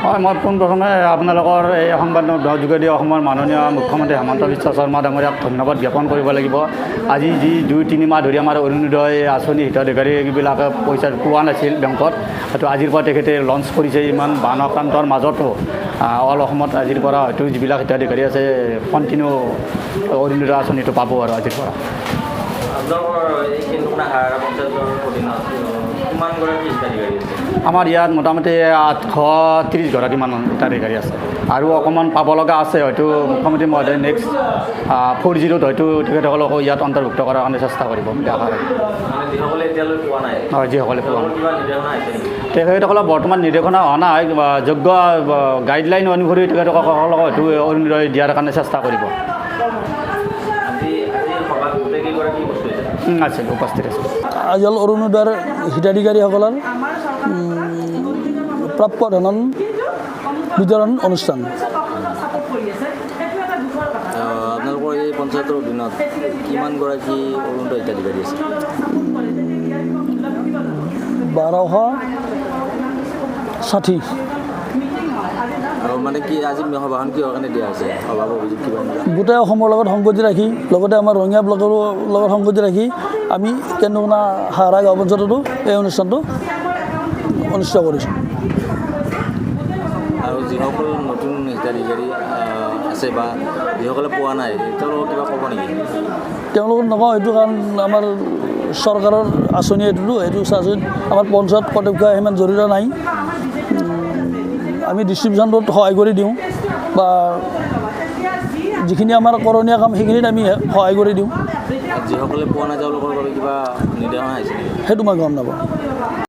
হয়, মই পোনপ্ৰথমে আপোনালোকৰ এই সংবাদ যোগেদি অসমৰ মাননীয় মুখ্যমন্ত্ৰী হিমন্ত বিশ্ব শৰ্মা ডাঙৰীয়াক ধন্যবাদ জ্ঞাপন কৰিব লাগিব। আজি যি 2-3 মাহ ধৰি আমাৰ অৰুণোদয় আঁচনি হিতাধিকাৰীবিলাকে পইচা পোৱা নাছিল বেংকত, হয়তো আজিৰ পৰা তেখেতে লঞ্চ কৰিছে। ইমান বান আক্ৰান্তৰ মাজতো অল অসমত আজিৰ পৰা হয়তো যিবিলাক হিতাধিকাৰী আছে, কণ্টিনিউ অৰুণোদয় আঁচনিটো পাব আৰু আজিৰ পৰা। আপোনালোকৰ এই কেন্দুকোনা হাঁহাৰা পঞ্চায়তৰ অধীনত কিমানগৰাকী হিতাধিকাৰী আছে? আমাৰ ইয়াত মোটামুটি 830 গৰাকীমান হিতাধিকাৰী আছে আৰু অকণমান পাব লগা আছে। হয়তো মুখ্যমন্ত্ৰী মহোদয়ে নেক্সট 4.0ত হয়তো তেখেতসকলকো ইয়াত অন্তৰ্ভুক্ত কৰাৰ কাৰণে চেষ্টা কৰিব বুলি আশা ৰাখিছোঁ। মানে যিসকলে এতিয়ালৈ পোৱা নাই? হয়, যিসকলে পোৱা নাই। তেওঁলোকৰ কিবা নিৰ্দেশনা আহিছে নেকি? তেখেতসকলক বৰ্তমান নিৰ্দেশনা অহা নাই। যোগ্য গাইডলাইন অনুসৰি তেখেতসকলক হয়তো অৰুণোদয় দিয়াৰ কাৰণে চেষ্টা কৰিব। আজি সভাত গোটেইকেইগৰাকী উপস্থিত হৈছে? আছে, উপস্থিত আছে। আজি হ'ল অৰুণোদয়ৰ হিতাধিকাৰীসকলৰ প্ৰাপ্য ধন বিতৰণ অনুষ্ঠান। আপোনালোকৰ এই পঞ্চায়তৰ অধীনত কিমানগৰাকী অৰুণোদয় হিতাধিকাৰী আছে? 1260। আৰু মানে কি, আজি সভাখন কিহৰ কাৰণে দিয়া হৈছে? অভাৱ অভিযোগ কিবা এনেকুৱা? গোটেই অসমৰ লগত সংগতি ৰাখি, লগতে আমাৰ ৰঙিয়া ব্লকৰো লগত সংগতি ৰাখি আমি কেন্দুকোনা হাঁহাৰা গাঁও পঞ্চায়ততো এই অনুষ্ঠানটো অনুষ্ঠিত কৰিছোঁ। আৰু যিসকল নতুন হিতাধিকাৰী আছে বা যিসকলে পোৱা নাই, তেওঁলোকক কিবা ক'ব নেকি? তেওঁলোকক নকওঁ এইটো, কাৰণ আমাৰ চৰকাৰৰ আঁচনি এইটোতো। এইটো আঁচনিত আমাৰ পঞ্চায়ত কৰ্তৃপক্ষ সিমান জড়িত নাই। আমি ডিষ্ট্ৰিবিউশ্যনটোত সহায় কৰি দিওঁ বা যিখিনি আমাৰ কৰণীয় কাম, সেইখিনিত আমি সহায় কৰি দিওঁ। যিসকলে পোৱা নাই, তেওঁলোকৰ বাবে কিবা নিৰ্দেশনা আহিছে নেকি? সেইটো মই গম নাপাওঁ।